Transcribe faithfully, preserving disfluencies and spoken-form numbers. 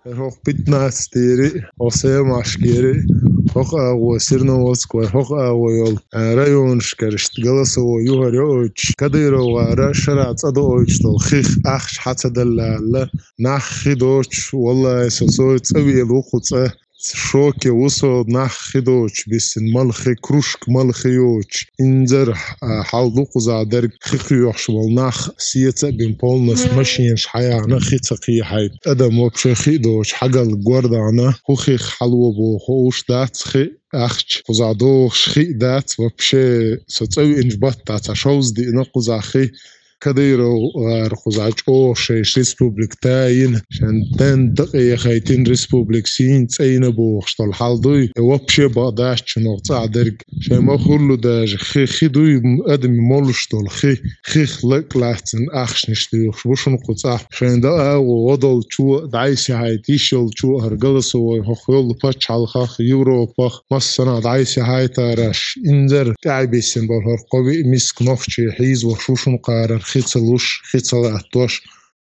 ХӀокху пятнадцатый-ри, хӀокху Семашкери, хӀокху агӀо Серноводск вай, хӀокху агӀо йолу, а, районашкара иштта голосовой юхар йоуьйтуш, Кадыровгара шарахь цӀа доуьйтуш долу хих ахча хьа ца далла аьлла, нах хи доцуш, валлахӀи, со цо цӀа вела ву кху цӀа. Шоке ву со нах хи доцуш биссина, мала хи, кружка мала хи йоцуш. Инзара, а, хьал ду кхузахь дерг, хи кхоьхьуш волу нах сеца а бина, полностью машинаш хьаяхна, хи ца кхехьайта. Адам вообще хи доцуш хьагалла гор дахьна, хӀун хих хьало боху, хууш дац хи, ахча кхузахь дохуш хи дац вообще. Со цӀа веанчу баттахь цхьа шовзткъа диъна кхузахь хи. Кадыровгара кхузахь чӀогӀа шайша республика тайина, шайн тен дакъе яхайтина республика сийна цӀайна бохуш долу хьал дуй, и вообще бакъ дац шуна хӀокху цӀахь дерг. Шайн ма хуьллу даже хи, хи дуй, адамийн молуш долу хи, хих лакӀ лаьцна ахчанаш доьхуш бу шуна кху цӀахь. Шайн дакъа агӀо гӀо долчо а дӀасаяхьайта, йиш йолчо а хӀара голосовой хӀокху йолу пачхьалкхах, Европах, массанхьа дӀасаяхьайтараш, инзара тӀаьхьабиссина болу хӀара кхо-виъ миска нохчий хьийзош ву шуна кхарар хи ца луш, хи ца латтош.